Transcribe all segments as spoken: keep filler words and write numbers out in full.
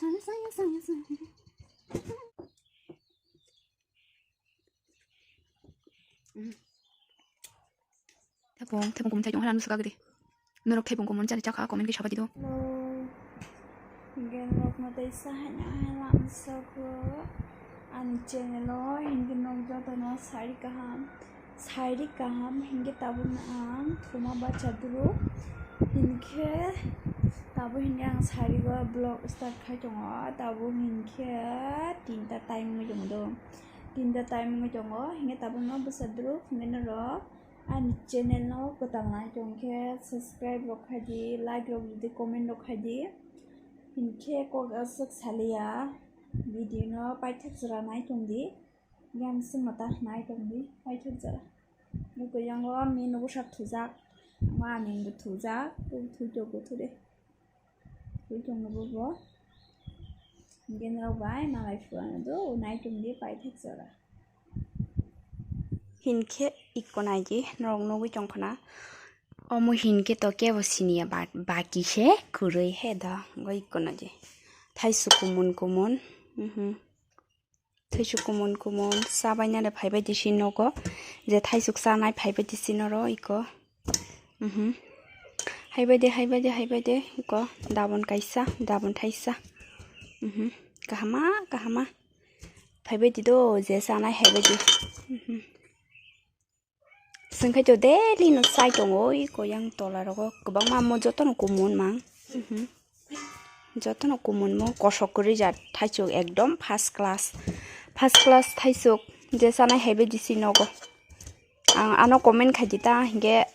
Thepung, thepung kumun thai tong hala nusuk agri. Norok thepung kumun chari chakha comment khe sabai di do. Hello. Hinkhe norok no tei sahaino hai lamsogo ani channel o hinkhe norok jotono sari kaham. Sairi kaham hinkhe tabukno ang thuma bacha duru. Hinkhe tabuk hinkhe ang sairi o vlog start khai tongo. Tabuk hinkhe tinta time wngwi tongo do. Tinta time wngwi tongo. Hinkhe tabukno bwsa duru hinkhe norok ani channel no kwtal nai tongkhe subscribe rok khai di, like rok di, comment rok khai di. Hinkhe kok aswk saliya video no paithak jora nai tong di. Yang sima ta nai tong di, paithak jora. Nukgo yango min no bwsak thujak, ma min bo thujak, bo thujak bo thudi. Thujak no bo bo. Gen rok bai malai phuru ano do, nai tong di, paithak jora. Hinkhe ikko nai di, norok nugwi tong khna. Omo hinkhe to kebo siniya ba-, baki se kwrwi he da, go ikko nai di. Thaisuk kumun kumun, mhm. Thaisuk kumun kumun, chabainani phaibai di si nogo, je thaisuk chanai phaibai di si noro iko. Mhm. Haibai de, haibai de, haibai de, iko dabon kaisa, dabon thaisa. Mhm. Kahama, kahama. Phaibai di do, je chanai haibai di. Mhm. Chwng khai to daily no chai tongo, oi koyang tola rogo kwbangma mo jotono kumun mang. Mhm. Jotono kumun mo kosok kwrwi jat thaisuk ekdom first class. First class thaisuk je chanai haibai di si nogo. Ang ano comment khai di ta hinkhe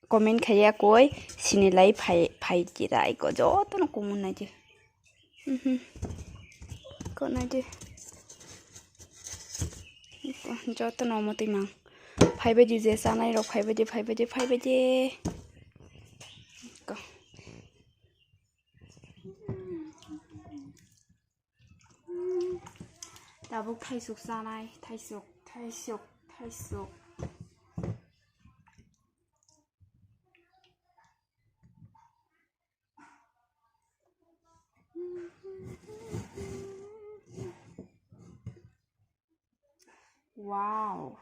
comment khaiya koi sini lai phai, phai di ta iko jotono kumun nai di. Mhm. Kok nai di. Joto no omo twi mang. Phaibai di je chanai rok phaibai di, phaibai di, phaibai di. Ko. Tabuk thaisuk chanai, thaisuk, thaisuk, thaisuk. Wow.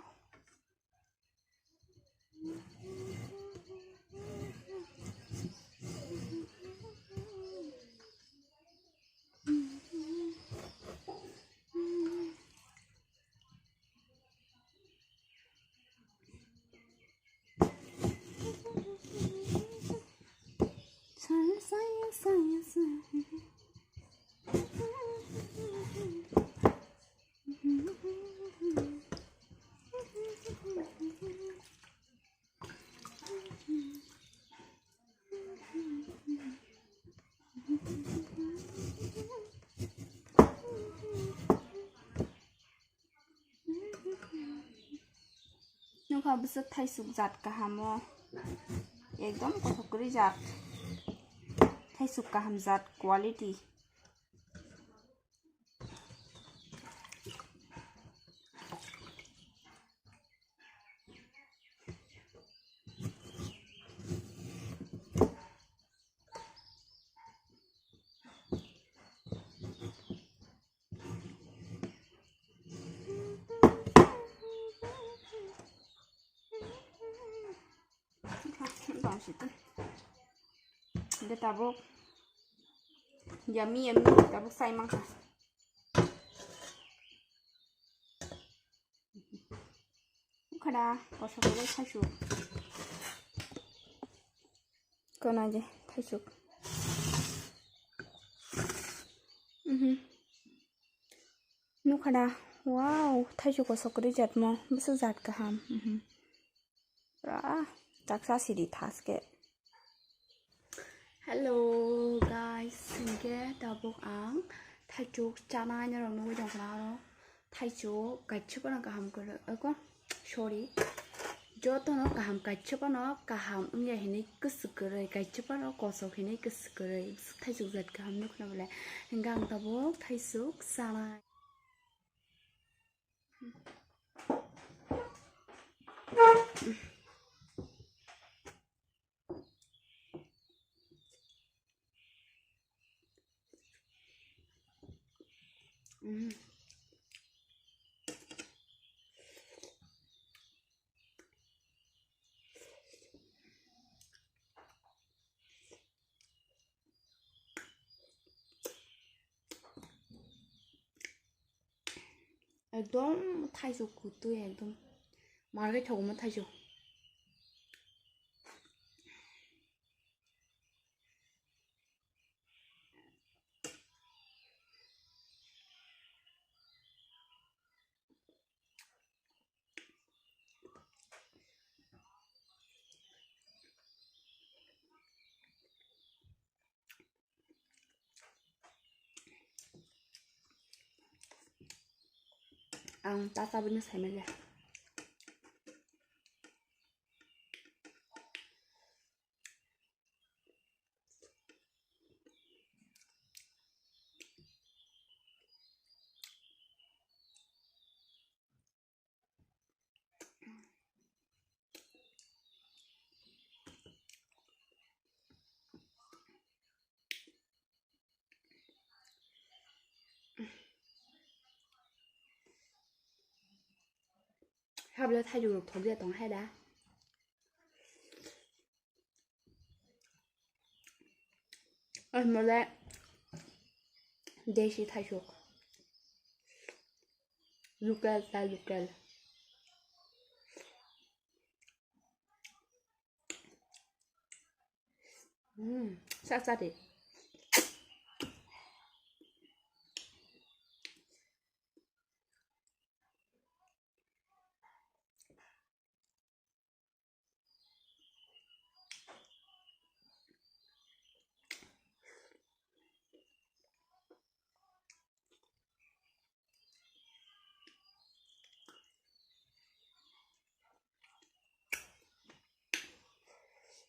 Nokha bwswk thaisuk jat kaham o, ekdom kothok kwrwi jat, thaisuk kaham jat quality. Tong si tong. Hingke tabuk yummy yummy tabuk sai mankha. Kada kosa kosa thaisuk. Kona je thaisuk. Mhm. Nukha da, wow, thaisuk koso kwrwi jatmo, bwswk jat kaham, mhm. Pura taksa siri thaske. Hello guys, hingke tabuk ang thaisuk chanai norok nugwi tongkha aro thaisuk kaisa phano kaham kwrwi, eko, sorry, jotono kaham kaisa phano kaham wngya hinwi kwswk kwrwi, kaisa phano kosok hinwi kwswk kwrwi, thaisuk jat kaham nukna bole. Hingke ang tabuk thaisuk chanai. Mm. Ekdom thaisuk kutui ekdom. Market thogo mo thaisuk. Ang ta tabukno saimanya. Habla thaijwk rok thok de tong hai da. Omo le desi thaijwk. Local ta local. Hmm, sa sa de.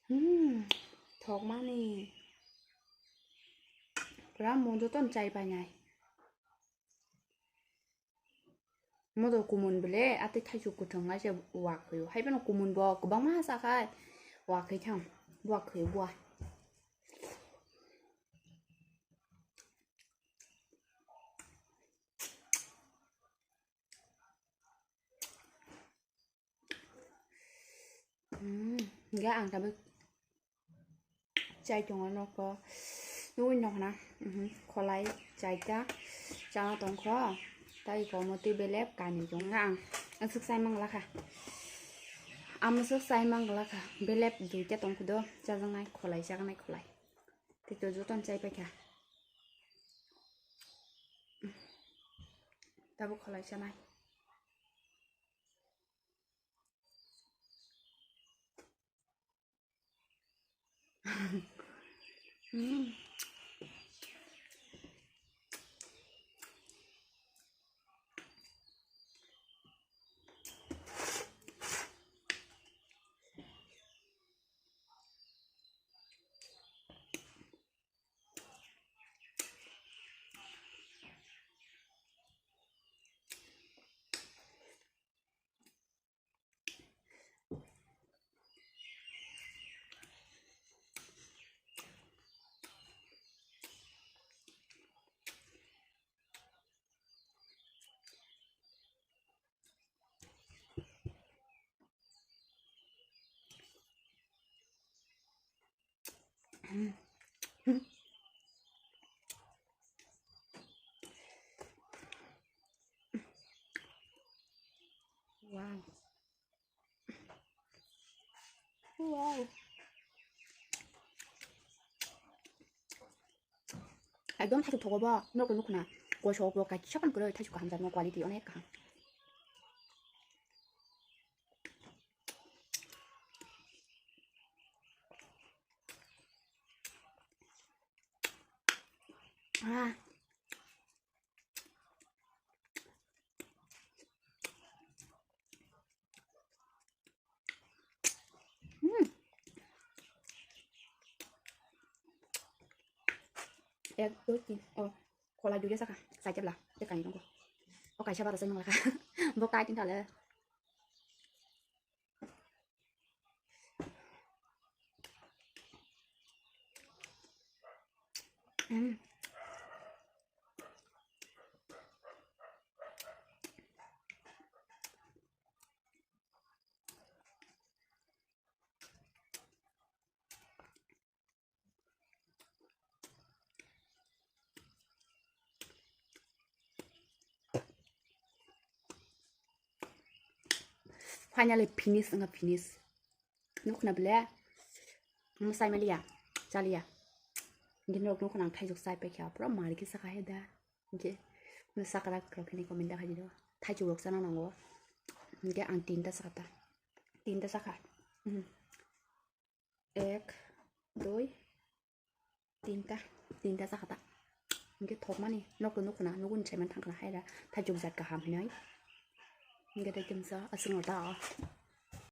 Hmm, thokmani. Pura mo jotono chai painai. Modo kumun bele, atwi thaijwk kwthwng lai se wak khaio. Haiphano kumun bo kwbangma chakhai wak khai thang, wak khaio bua. Hmm, hingke ang tabuk chai tongo nokho, nugui nokna, mhm, kholai chaita chana tongkho, tai komo twi belep kainwi tongo ang, aswk chai manglakha, amswk chai manglakha, belep duita tongkho do, chajaknai kholai, chajaknai kholai, tei to jotono chai paikha, tabuk kholai chanai. Wow. Wow. Ekdom thaisuk thogo bo, norok nukho na, koso bo kaisa phano kwrwi, thaisuk kaham jatma quality onek kaham. Ah. Hmm. Ek, dui, tin. Oh, kholai duiya saka. Sai kebla. Te kainwi tongo. O kaisa bara sai manglakha. Bo kai tin thale. Hmm. Finally finish wngkha, finish. Nukna bele. Mo sai maliya, chaliya. Gini rok nukna ang thaijok chai paikha, pura mari khe sakha he da. Hingke, no sakra rok hini comment da khaidi do. Thaijok rok chana nango. Hingke ang tinta sakha ta. Tinta sakha. Mhm. Ek, dui, tinta. Tinta sakha ta. Hingke thokmani nokto nukna, nukun chaiman thangkha haira. Thaijok jat kaham hinoi. Hingke tei kimsa aswk no ta.